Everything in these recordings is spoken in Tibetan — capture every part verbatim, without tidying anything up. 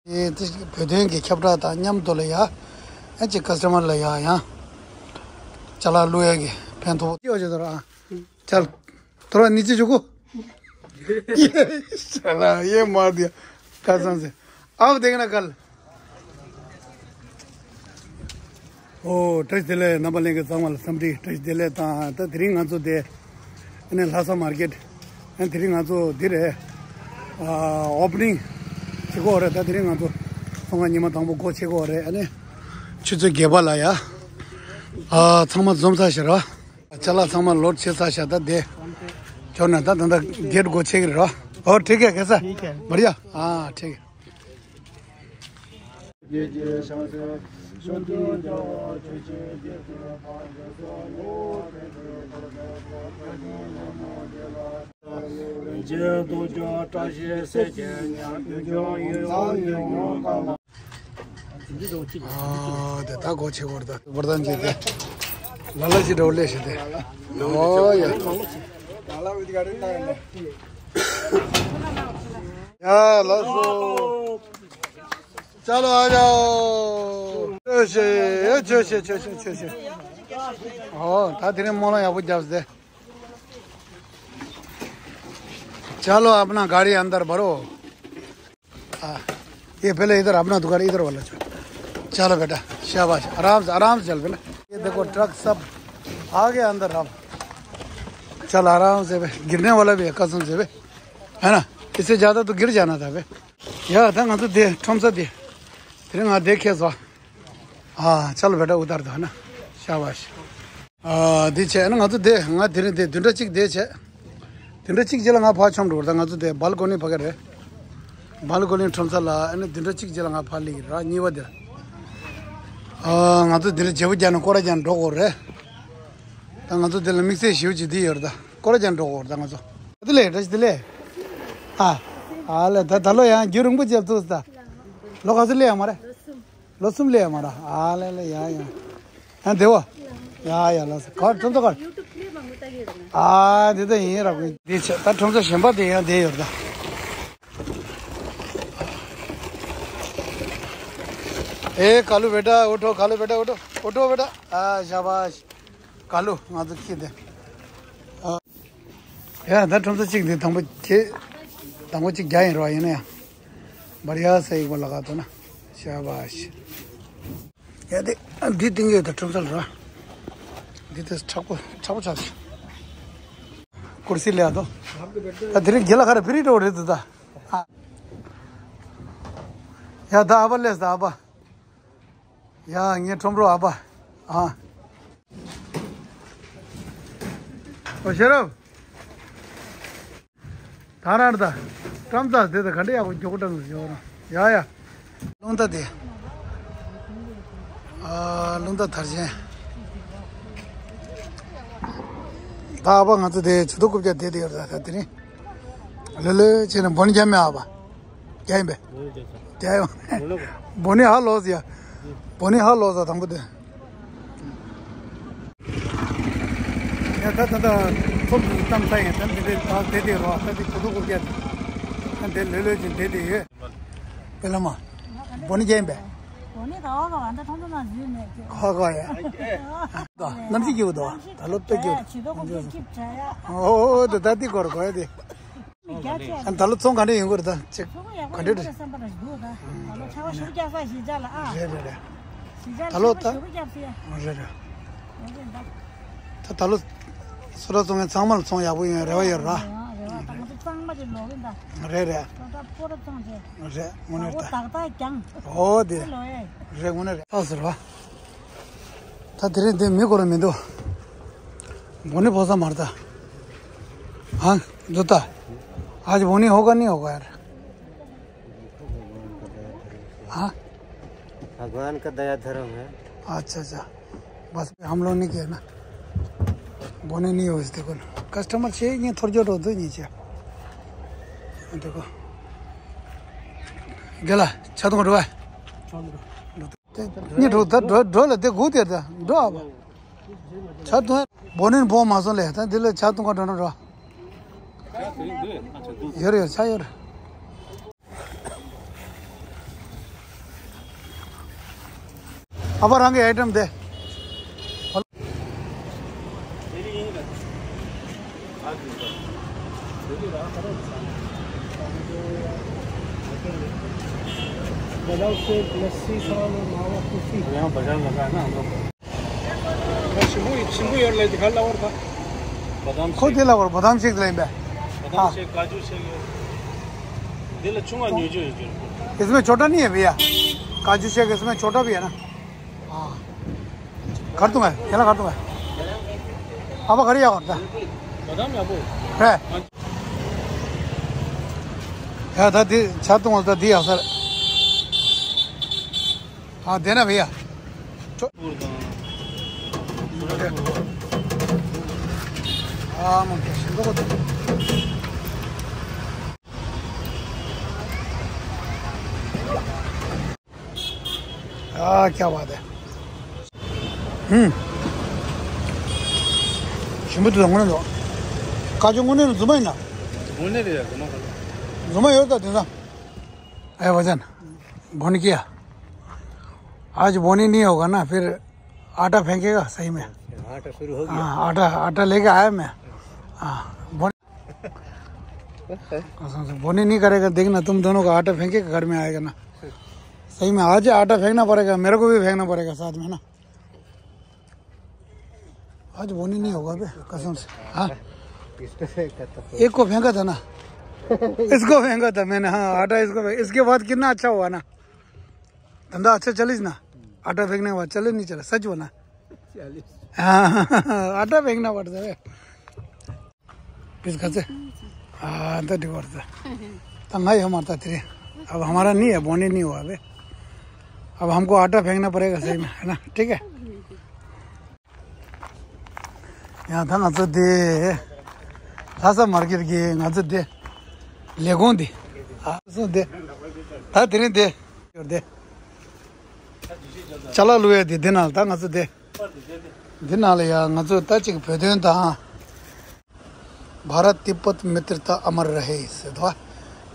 དེ་བོད་དོན་གྱི་ཁྱབ་བསྒྲགས་དང་མཉམ་དུ་ལ་ཡ། ཨ་ཅེ་ཀ་སི་ཊ་མར་ལ་ཡ་ཡང་ཅ་ལག་བླུག་ཡ་གི་ཕན་ཐོགས་ཡོད་ཅེས་དོ་ར། ཨ་ཅལ་དོ་ར་ནི་ཅི་ཅུ་གུ། ཡེ་ཤ་ལ་ཡེ་མ་དེ་ཀ་སང་ཟེ། ཨའོ་དེ་ག་ན་གལ། ཨོ་བཀྲ་ཤིས་བདེ་ལེགས། རྣམ་པ་ལྷན་རྒྱས་ཚང་མ་ལ་འཚམས་འདྲི་བཀྲ་ཤིས་བདེ་ལེགས་དང་། ད་དེ་རིང་ང་ཚོ་དེ་ཨ་ནི་ལྷ་ས་མར་ཀེཊ། ཨ་དེ་རིང་ང་ཚོ་འདི་རེད། ཨ་ཨོ་པ་ནིང་བྱེད་དགོས་རེད། ད་དེ་རིང་ང་ཚོ་ཚོང་ཁང་ཉི་མ་དང་པོ་སྒོ་ཕྱེ་དགོས་རེད། ཨ་ནི་ཆུ་ཚོད་བརྒྱད་པ་ལ་ཡ། ཨ་ཚང་མ་འཛོམས་ཚར་ཤག་ར། ཅ་ལག་ཚང་མ་ལོཌ་བྱས་ཚར་ཤག་ད་དེ་འབྱོར་ན་ད་ད་ད་གེཊ་སྒོ་ཕྱེ་གི་རེད་ར། ཨོ་ཁྲིག་གེ་ཁེ་སར། ཁྲིག་གེ། བར་ཡ། ཨ་ཁྲིག་གེ། ཨ་དེ་ད་སྒོ་ཕྱེ་བར་ད་བར་ད་འཇིག་དེ། ལ་ལ་ཞིག་འགྲོ་ལས་ཞིག་དེ། ཨོ་ཡ། ཡ་ལགས་སོ། ཅ་ལོ་ཨ་ཅའོ། ཆོས་ཤེས་ཆོས་ཤེས་ཆོས་ཤེས་ཆོས་ཤེས། ཨོ་ད་དེ་རིང་སྨོན་ལམ་ཡག་པོ་བརྒྱབ་སྟེ། चलो अपना गाड़ी अंदर भरो। हाँ, ये पहले इधर अपना दुकान इधर वाला चलो। चलो बेटा, शाबाश, आराम से, आराम से चल बेटा। ये देखो ट्रक सब आ गया अंदर। अब चल आराम से बे, गिरने वाला भी है कसम से बे, है ना? इससे ज्यादा तो गिर जाना था बे। ཡ་ད་ང་ཚོ་དེ་ཁྲོམ་ས་དེ་དེ་རིང་ང་དེ་ཁེལ་སོང་། ཨ་ཅལ་བེ་ཏྲ་ཨུ་ཏར་དོ་ན། ཤ་བ་ཤ། ཨ་དེ་བྱས་ན་ང་ཚོ་དེ་ང་དེ་རིང་དེ་བདུན་ཕྲག་གཅིག་དེ་བྱས། བདུན་ཕྲག་གཅིག་རྗེས་ལ་ང་ཕར་མཆོང་འགྲོ་བར་ད། ང་ཚོ་དེ་སྦལ་ཀོ་ནི་ཕ་གི་རེད། སྦལ་ཀོ་ནི་ཁྲོམ་ས་ལ་ཨ་ནི་བདུན་ཕྲག་གཅིག་རྗེས་ལ་ང་ཕར་སླེབས་ཀྱི་རེད་ར། གཉིས་པ་དེ་ལ། ཨ་ང་ཚོ་དེ་རིང་བརྗེ་པོ་རྒྱག་ནས་སྐོར་ར་རྒྱག་ནས་འགྲོ་དགོས་རེད། ད་ང་ཚོ་དེ་ལ་དམིགས་བསལ་ཞེ་པོ་ཅིག་དེ་ཡོད་རེད་ད། སྐོར་ར་རྒྱག་ནས་འགྲོ་དགོས་རེད་ད་ང་ཚོ། དེ་ལས་བཀྲ་ཤིས་བདེ་ལེགས། ཨ་ཨ་ལས་ད་ད་ལོ་ཡང་རྒྱུན་རིང་པོ་བྱས་ཐུག་ད། ལོ་ག་ཚོད་སླེབས་ཡོད་མ་རེད། ལོ་གསུམ་ལས་མ་ར། ཨ་ལེ་ལེ་ཡ་ཡ། ཡ་འདི་བ། ཡ་ཡ་ལ་ས་གར་ཁྲོམ་ས་གར། ཨ་འདི་ད་ཡིན་ར་གོ། འདི་ཆ་ད་ཁྲོམ་ས་གཞན་པ་དེ་ཡང་བསྡད་ཡོད་ད། ए कालू बेटा उठो, कालू बेटा उठो, उठो बेटा। आ शाबाश। कालू ང་ཚོ་ཁྱི་དེ། ཡ་ད་ཁྲོམ་ས་གཅིག་འདི་དང་པོ་ཁྱེད། དང་པོ་གཅིག་རྒྱག་ཡིན་རོགས་ཡིན་ན་ཡང་། བར་ཡ་ས་ཡིག་པ་ལ་ག་ཐོ་ན། ཤ་བ་ཤ། ཡ་དེ་འདི་ཏིང་ཡོད་ད་ཁྲོམ་ས་ལ་ར། འདི་དེ་མཁྲེགས་པོ་མཁྲེགས་པོ་ཆགས་ཤག་ཀུར་སི་ལ་ཡ་དོ། ད་དེ་རིང་རྒྱལ་ལ་ཁ་ར་བི་རི་འགྲོ་རེད་དུ་ད། ཨ། ཡ་ད་ཨ་བ་ལས་ད་ཨ་བ། ཡ་ངའི་ཁྲོམ་རོ་ཨ་ཕ། ཨ། ཨོ་ཤེས་རབ། ད་རང་ད། བཀྲམ་ཚ་དེ་ད་ག་འདྲ་ཡག་པོ་མགྱོགས་བཀྲམ་ཡོད་རང་ཡ་ཡ། རླུང་རྟ་དེ། ཨ་རླུང་རྟ་དར་ཆེན། ད་ཨ་ཕ་ང་ཚོ་དེ་ཇུས་གཏོགས་རྐུབ་བཀྱག་བསྡད་དེ་ཡོད་ར་ད་དེ་རིང་། ལོས་ལོས་བྱས་ནས་འབོ་ནི་རྒྱབ་མེད་ཨ་ཕ། རྒྱ་ཡིན་པས། རྒྱ་ཡིན་པས། འབོ་ནི་ཧ་ལོས་ཡ། འབོ་ནི་ཧ་ལོས་ས་དང་པོ་དེ། ཡ་ད་ད་ད་ཚོམ་དུ་གཏམ་ས་ཡིན་ད་འདི་འདྲའི་ད་དེ་དེ་རོ་ད་དེ་གོ་ཐོ་གོ་རྒྱ་ད་འདི་ལོས་ལོས་ཀྱི་འདི་དེ་ཡོད། པེ་ལ་མ། འབོ་ནི་རྒྱ་ཡིན་པས། འབོ་ནི་ག་བ་ག་བ་ད་ཐོང་ཐོང་ན་ཟིན་མེད་ཀྱི། ཧ་ག་ཡ། ད་གནམ་གཤིས་སྐྱིད་པོ་འདུག་ད་ལོ་དཔེ་སྐྱིད། ཇུས་གཏོགས་རྐུབ་བཀྱག་ཅིག་བྱ་ཡ། ཨོ་ད་ད་དེ་སྐོར་གོ་ཡ་དེ། ཨ་ད་ལོ་ཚོང་ག་འདྲ་ཡོང་གི་རེད་ད་ཅིག་ཚོང་ཡག་པོ་ག་འདྲ་ཡོང་གི་རེད། བསམ་པ་རེ་འདུག་ད། ད་ལོ་ཆར་པ་ཞེ་པོ་རྒྱག་ས་གཞིས་ཆགས་ལ་ཨ། རེད་རེད་རེད། གཞིས་ཆགས་ད་ལོ་ཆར་པ་ད་ཞེ་པོ་རྒྱག་ས་ཡ། རེད་རེད། རེད་རེད་ད། ད་ད་ལོ་སུ་ར་ཚོང་མཁན་ཚང་མ་ལ་ཚོང་ཡག་པོ་ཡོང་རེ་བ་ཡོད་ར། རེད་བ་ད་ང་ཚོ་གཙང་མ་ཅིག་ལོག་གིན་ད། རེད་རེད། ད་ད་སྤོ་ར་ཚོང་ཅེ། རེད་དངོས་གནས་ད། ད་ད་ཀྱང་། ཨོ་དེ། ལོ་ཡེ། རེད་དངོས་གནས་རེད། ཨ་ཟེར་བ། ད་དེ་རིང་འདི་མི་སྐོར་མི་འདུག་འབོ་ནི་ཕོ་ས་མར་ད། ཨ། འདུ་ད། आज बोनी होगा नहीं होगा यार। हाँ। भगवान का दया धर्म है। अच्छा अच्छा। बस हम लोग नहीं किया ना। बोनी नहीं हो इस देखो ना। कस्टमर छे नहीं थोड़ा जो रोते नीचे। देखो। गला छत को डुआ। དེ་གཉིས་འགྲོ་ད་འགྲོ་འགྲོ་ལ་དེ་སྒུག་དེ་ད་འགྲོ་ཨ་བ། ཆ་ཐུང་བོ་ནི་བོ་མ་སོང་ལས་ད་འདི་ལ་ཆ་ཐུང་ག་འགྲོ་ན་འགྲོ། ཡོད་རེད་ཡོད་ཆ་ཡོད་རེད། ཨ་ཕ་རང་གི་ཨའི་ཊམ་དེ། बादाम शेक, लस्सी, साल और मावा कुल्फी। यहाँ बाजार लगा है ना हम लोग। ཞིམ་པོ་ཡོད་ལས་དེ་ག་ལ་བར་ད། बादाम ཁོ་དེ་ལ་བར་བ་དམ་ཤེག་ལ་ཡིན་པས། बादाम शेक, काजू शेक ཡོད། འདི་ལ་ཆུང་བ་ཉོ་རྒྱུ་ཡོད་རྒྱུ། इसमें छोटा नहीं है भैया? काजू शेक इसमें छोटा भी है ना? हाँ। कर दूंगा, चला कर दूंगा। अब करिए और दा। बादाम या वो। है। या दा दी, छा तुम दा दी अवसर। हाँ, देना भैया। हाँ, मैं कैसे दो। आ, क्या बात है। हम्म। शिमबुत तो होने दो। काजू होने दो, जुमाई ना। होने दे यार, जुमा कर। जुमाई होता तेरा। ए वजन, बोनी किया। आज बोनी नहीं होगा ना, फिर आटा फेंकेगा सही में। आटा शुरू हो गया। हाँ, आटा, आटा लेके आया मैं। हाँ, बोनी। कसम से, बोनी नहीं करेगा, देखना तुम दोनों का आटा फेंकेगा, घर में आएगा ना। सही में, आज आटा फेंकना पड़ेगा, मेरे को भी फेंकना पड़ेगा साथ में ना। आज बोनी नहीं होगा बे, कसम से। हाँ। इसको फेंका था तो। एक को फेंका था ना। इसको फेंका था मैंने, हाँ, आटा इसको फेंक-, इसके बाद कितना अच्छा हुआ ना। धंधा अच्छा चलिस ना। आटा फेंकने के बाद चले नहीं चले, सच बोला। हाँ, आटा फेंकना पड़ता है। पिस खाते? हाँ, तो डिवोर्स है। तो नहीं हमारा तो तेरे। अब हमारा नहीं है, बोनी नहीं हुआ बे। अब हमको आटा फेंकना पड़ेगा सही में, है ना? ठीक है? यहाँ था ना तो दे। लासा मार्केट के ना तो दे। लेगों दे। हाँ, सो दे। था तेरे दे। दे। चला लुए दे, दिन आल था ना तो दे। འདི་ནང་ལ་ཡ་ང་ཚོ་ད་ཅིག་བོད་དོན་དང་། भारत तिब्बत मित्रता अमर रहे ཟེར་དོ།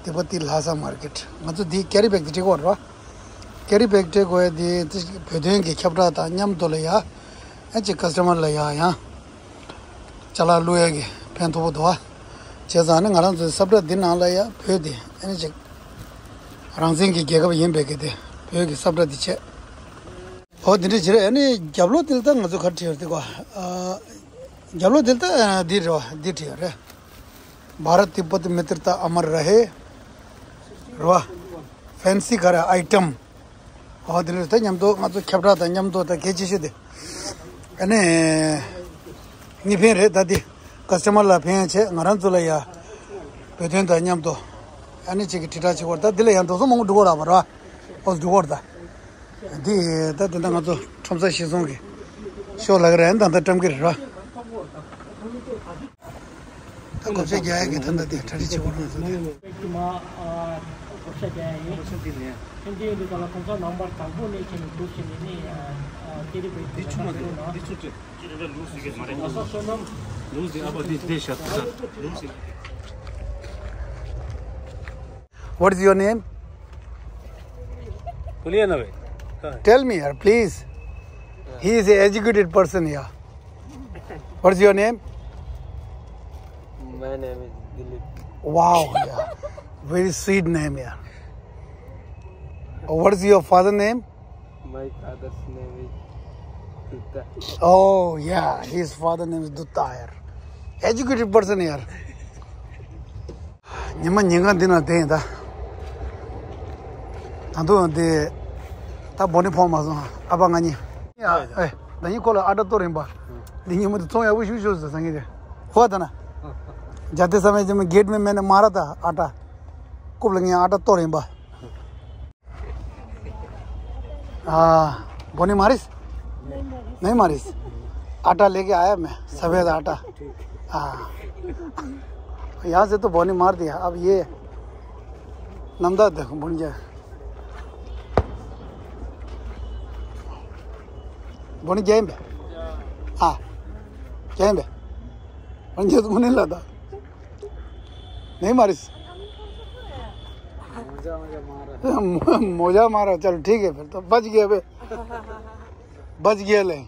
तिब्बती ल्हासा मार्केट ང་ཚོ་འདི་ཀེ་རི་བེག་དེ་སྤྲད་དགོས་རེད་བ། ཀེ་རི་བེག་སྤྲད་དགོས་ཡ་དེ་བོད་དོན་གྱི་ཁྱབ་བསྒྲགས་དང་མཉམ་དུ་ལ་ཡ། ཨ་ཅིག་ཀ་སི་ཊ་མར་ལ་ཡ་ཡང་ཅ་ལག་བླུག་ཡ་གི་ཕན་ཐོགས་པོ་འདུག་བ། བྱས་ཙང་ནི་ང་རང་ཚོའི་ས་བཀྲ་འདི་ནང་ལ་ཡ་བོད་དེ་ཨ་ནི་ཅིག་རང་བཙན་གྱི་རྒྱལ་ཁབ་ཡིན་པའི་གི་དེ་བོད་ཀྱི་ས་བཀྲ་འདི་བྱས། ཨོ་དེ་འདྲ་བྱེད་རེད། ཨ་ནི་རྒྱབ་ལོགས་དེ་ལ་ད་ང་ཚོ་ག་རེ་བྲིས་ཡོད་རེད་དེ་གོ། ཨ། རྒྱབ་ལོགས་དེ་ལ་ད་འདི་རེད་བ། འདི་བྲིས་ཡོད་རེད། भारत तिब्बत मित्रता अमर रहे རེད་བ། ཕེན་སི་ག་རེ་ཨའི་ཊམ། ཨོ་དེ་འདྲ་ད་མཉམ་དུ་ང་ཚོ་ཁྱབ་བསྒྲགས་དང་མཉམ་དུ་ད་གལ་ཆེ་ཤོས་དེ། ཨ་ནི། གཉིས་ཕན་རེད་ད་འདི། ཀ་སི་ཊ་མར་ལ་ཕན་ཡ་བྱས་ང་རང་ཚོ་ལ་ཡ། བོད་དོན་དང་མཉམ་དུ། ཨ་ནི་ཅིག་གི་དྲིལ་བསྒྲགས་བྱེད་དགོས་རེད། ད་འདི་ལ་ཡང་འགྲོ་སོང་མང་པོ་འགྲོ་གི་རེད་བ་ར། ཨོ་འགྲོ་གི་རེད་ད། འདི་ད་ལྟ་ང་ཚོ་ཁྲོམ་ས་གཞི་བཟུང་གི་ཤོག་ལ་གི་ར། ད་ལྟ་བཀྲམ་གི་རེད་ར། ད་བགོ་བཤའ་རྒྱག་ཡ་གི་ད་ལྟ་དེ་གྲ་སྒྲིག་བྱེད་དགོས་རེད་ང་ཚོ་དེ། བཀྲམ་གི་མ་ཨ་བགོ་བཤའ་རྒྱག་ཡ་ཡིན། ཨོ་ཤ་འདི་ལེན། ཁྱེད་འདི་ཡོད་དུས་ད་ལ་གོང་ས་ནམ་བར་དང་པོ་ནས་ཁྱེད་ནས་འདུག་ཟེར་ནས་ནི་ཨ་ཨ་ཀེ་རི་བེག་འདི་ཆུང་མ་འདི་འདི་ཆུང་ཆེ། What's your name? Tell me, yaar, please. He is an educated person here. What's your name? My name is Dilip. Wow, yeah. Very sweet name, yeah. What's your father name? My father's name is Dutta. Oh, yeah, his father name is Dutta, yaar. Educated person, yaar. ཉི་མ་ཉིན་གང་འདི་ན་བསྡད་ཡིན་ད། ད་དུང་འདི། ད་བོ་ནི་ཕོག་མ་སོང་ཨ་ཕ་ང་གཉིས། ཨེ། ད་ཡིན་ཁོ་ལ་ཨ་ཏྲ་གཏོར་ཡིན་པ། འདི་ཉི་མ་འདི་ཚོང་ཡག་པོ་ཞུ་ཞུ་ཟེར་ས་ངེས་རེད། ཧོ་ད་ན། जाते समय जब मैं गेट में मैंने मारा था आटा। कुप लगे आटा तोड़ इन बा। हाँ, बोनी मारिस? नहीं मारिस। आटा लेके आया मैं, सफेद आटा। हाँ। यहाँ से तो बोनी मार दिया। अब ये नंदा देखो, बोनी जाए। बोनी जाए बे। हाँ। जाए बे। बोनी जाए तो बोनी लाता। नहीं मारिस। मोजा मारा। मोजा मारा, चल ठीक है, फिर तो बच गया बे। बच गया ले।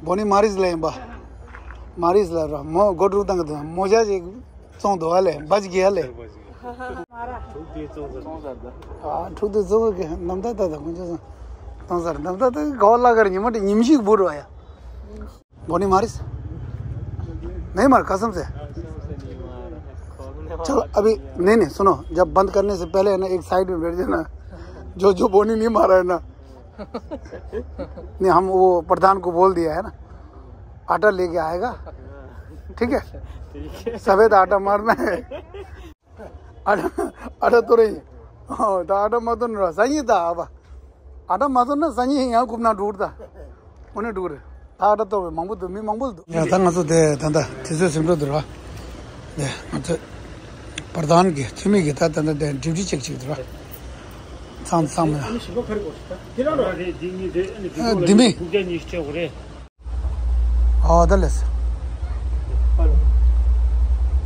बोनी मारिस ले बा। मारिस ले रा। मो गोट रुक तंग दो। मोजा जे चों दो ले। बच गया ले। आ, ठुक दे चों के नमता ता ता कुछ चों सर नमता ता गोला कर निमट निमशी बुर आया। बोनी मारिस। नहीं मार, कसम से। चलो, अभी नहीं, नहीं, सुनो, जब बंद करने से पहले है ना, एक साइड में बैठ जाना। जो जो बोनी नहीं मारा है ना। नहीं, हम वो प्रधान को बोल दिया है ना, आटा लेके आएगा। ठीक है। ठीक है। सफेद आटा मारना है। आटा, आटा तो रही। हाँ, तो आटा मत उन रहा, सही था अब। आटा मत उन ना, सही है, यहाँ घूमना ढूंढता। उन्हें ढूंढ रहे। आटा तो मांगू तो, मैं मांगू तो। या था ना तो दे, धंधा, तीसरे सिमटो दे रहा। दे, मतलब, प्रधान के, तुम्हें के था, धंधा दे, ड्यूटी चेक चेक दे रहा। साम, साम। दिमी। ཨོ་ད་ལེས། ཧ་ལོ།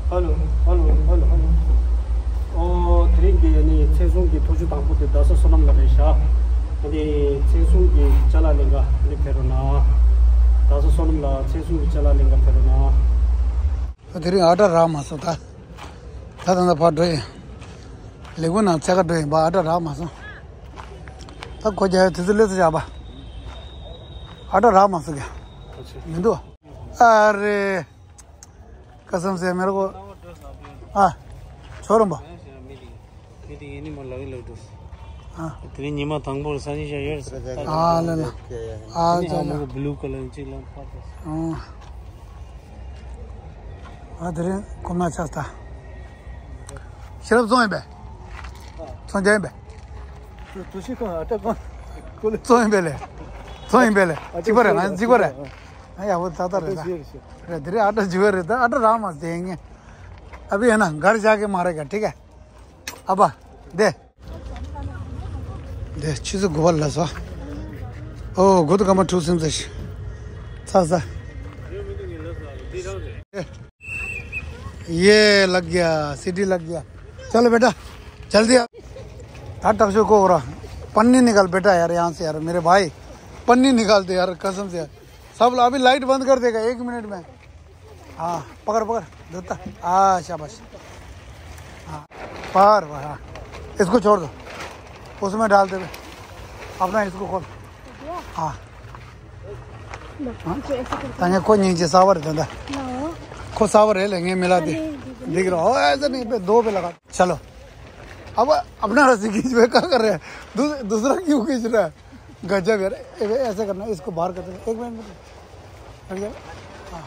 ཧ་ལོ། ཧ་ལོ། ཧ་ལོ། ཧ་ལོ། ཨོ་དེ་རིང་གི་ནི་མཚན་སྲུང་གི་ཐོག་ཆུ་དང་པོ་དེ་རྡ་ས་བསོད་ནམས་ལ་རེད་ཤག་དེ་ནི་མཚན་སྲུང་གི་ཅ་ལག་ལེན་ག་ནི་ཕེབས་རོགས་གནང་། རྡ་ས་བསོད་ནམས་ལ་མཚན་སྲུང་གི་ཅ་ལག་ལེན་ག་ཕེབས་རོགས་གནང་། ད་དེ་རིང་ཨ་ཏྲ་རག་མ་སོང་ད། ད་ད་ད་ཕར་འགྲོ་ཡིན། ལས་ཁུངས་ནང་འཚོལ་ག་འགྲོ་ཡིན་པ་ཨ་ཏྲ་རག་མ་སོང་། ད་གོ་རྒྱ་ཡ་དུས་ཚོད་སླེབས་ཚར་བཞག་པ། ཨ་ཏྲ་རག་མ་སོང་གི་མི་འདུག་ཨ་རེ། ཀ་སམ་སེ་མེ་ར་ཀོ། ཨ། ཆོ་རོམ་པ། ཨ། དེ་རིང་ཉི་མ་དང་པོར་སང་ཉིན་ཞག་ཡོད་རེད། ཨ་ལ་ལ། ཨ་ཅོ་ལ། ཨ་མོ་གི་བླུ་ཀ་ལར་གཅིག་ལ་ཕར་ཏོ། ཨ། ཨ་དེ་རིང་ཁོམ་ན་ཆགས་ད། ཤེས་རབ་བཙོང་ཡིན་པས། བཙོང་རྒྱག་ཡིན་པས། དུ་ཤི་ཁང་ཨ་ཏྲ་ཁང་། ཀུ་ལི། བཙོང་ཡིན་པས་ལས། བཙོང་ཡིན་པས་ལས། གཅིག་པ་རེད་ང་གཅིག་པ་རེད། ཨ་ཡག་པོ་ཏག་ཏག་རེད་ད། རེད་དེ་རིང་ཨ་ཏྲ་འཇུ་བ་རེད་ད་ཨ་ཏྲ་རག་མ་ཟེར་ངས། ཨ་བི་ཡིན་ན་གར་བཞག་གི་མ་རེད་ག་ཁྲིག་ག་ཨ་བ། དེ། དེ་ཆུ་ཚོད་དགུ་པ་ལ་སོ། ཨོ་དགུ་དུ་སྐར་མ་དྲུག་སིམ་ཚ་ཤི། ཚ་ཚ། ये लग गया, सीटी लग गया। चलो बेटा, जल्दी आ। हाँ, टक से को हो रहा। पन्नी निकाल बेटा यार, यहाँ से यार, मेरे भाई। पन्नी निकाल दे यार, कसम से यार। सब लोग, अभी लाइट बंद कर देगा एक मिनट में। हाँ, पकड़, पकड़। धोता। हाँ, शाबाश। हाँ, पकड़, हाँ। इसको छोड़ दो। उसमें डाल दे। अपना इसको खोल। हाँ। हाँ? तांगे को नीचे सावर धंधा। को सावर है लेंगे मिला दे। दिख रहा हो ऐसा नहीं पे दो पे लगा। चलो। अब अपना रस्सी खींच में क्या कर रहे हैं? दू-, दूसरा क्यों खींच रहा है? गजब यार। ए, ए, ऐसा करना, इसको बाहर करते हैं। एक मिनट, मिनट। हट जा। हाँ।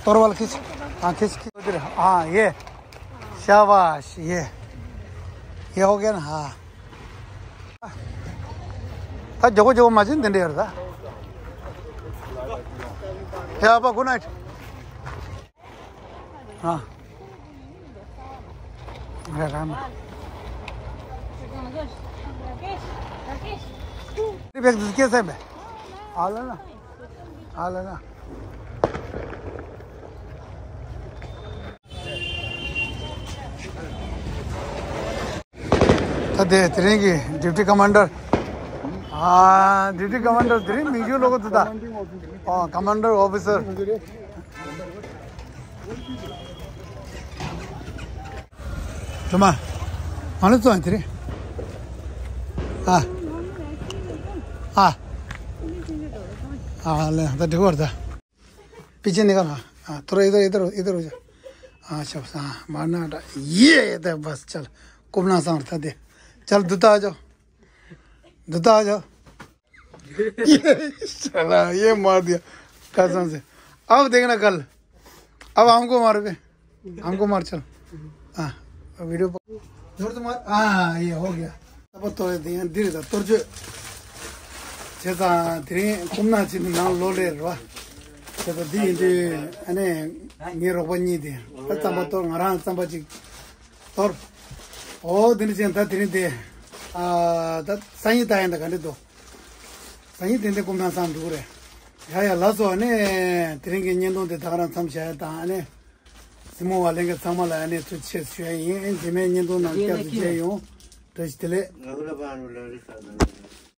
तोर वाला खींच। हाँ, खींच, खींच। उधर, हाँ, ये। शाबाश, ये। ये हो गया ना? हाँ। ད་ཇོ་གོ་ཇོ་གོ་མ་བྱིན་དེ་འདྲ་ཡོད་རེད་ད། ཡ་པ་good night། ཨ། རེད་རེད་མ། རེད་བེག་དུ་སྐྱེས་ཚད་མེད། ཨ་ལ་ལ། ཨ་ལ་ལ། ད་དེ་དེ་རིང་གི་ཌིབ་ཊི་ཀ་མན་ཌར། ཨ། ཌིབ་ཊི་ཀ་མན་ཌར་དེ་རིང་མིང་རྒྱུད་ལོག་གི་འདུག་ད། ཨ། ཀ་མན་ཌར་ཨོ་ཕི་སར། ཐུ་མ། མ་ལ་ཙོང་དེ་རིང་། ཨ། ཨ། ཨ་ལེ་ད་འགྲིག་པ་རེད་ད། पीछे निकल। हाँ, हाँ, थोड़ा इधर, इधर, इधर हो जा। हाँ, अच्छा, बस, हाँ, मारना हटा। ये, ये, बस, चल। कुमना सांग था दे। चल, दूता आ जाओ। दूता आ जाओ। ये, साला, ये मार दिया। कसम से। अब देखना कल। अब हमको मारोगे। हमको मार, चल। हाँ, वीडियो पर। जोर से मार। हाँ, ये हो गया। अब तो ये दिया, धीरे से, तोड़ जो। ཇེ་ད་དེ་རིང་ཀུམ་ན་ཅི་ནི་ནང་ལོ་ལེར་བ། ཇེ་ད་འདི་ཡིན་དུས་ཨ་ནི་ངའི་རོགས་པ་གཉིས་དེ་ད་རྩམ་པ་གཏོར། ང་རང་རྩམ་པ་ཅིག་གཏོར། ཨོ་དེ་ནི་ཅན་ད་དེ་རིང་དེ་ཨ་ད་སང་ཉིན་ད་ཡིན་ད་ག་འདྲ་འདུག་སང་ཉིན་དེ་འདྲ་ཀུམ་ན་སང་འདུག་རེད། ཡ་ཡ་ལགས་སོ། ཨ་ནི་དེ་རིང་གི་བརྙན་ཐུང་དེ་ད་ག་རང་མཚམས་བཞག་ཡ་དང་ཨ་ནི་སྲིང་མོ་བ་ལྷན་རྒྱས་ཚང་མ་ལ་ཨ་ནི་ཐུགས་རྗེ་ཆེ་ཞུ་ཡ་ཡིན། ཨ་ནི་རྗེས་མའི་བརྙན་ཐུང་ནང་བསྐྱར་དུ་མཇལ་ཡོང་། བཀྲ་ཤིས་བདེ་ལེགས།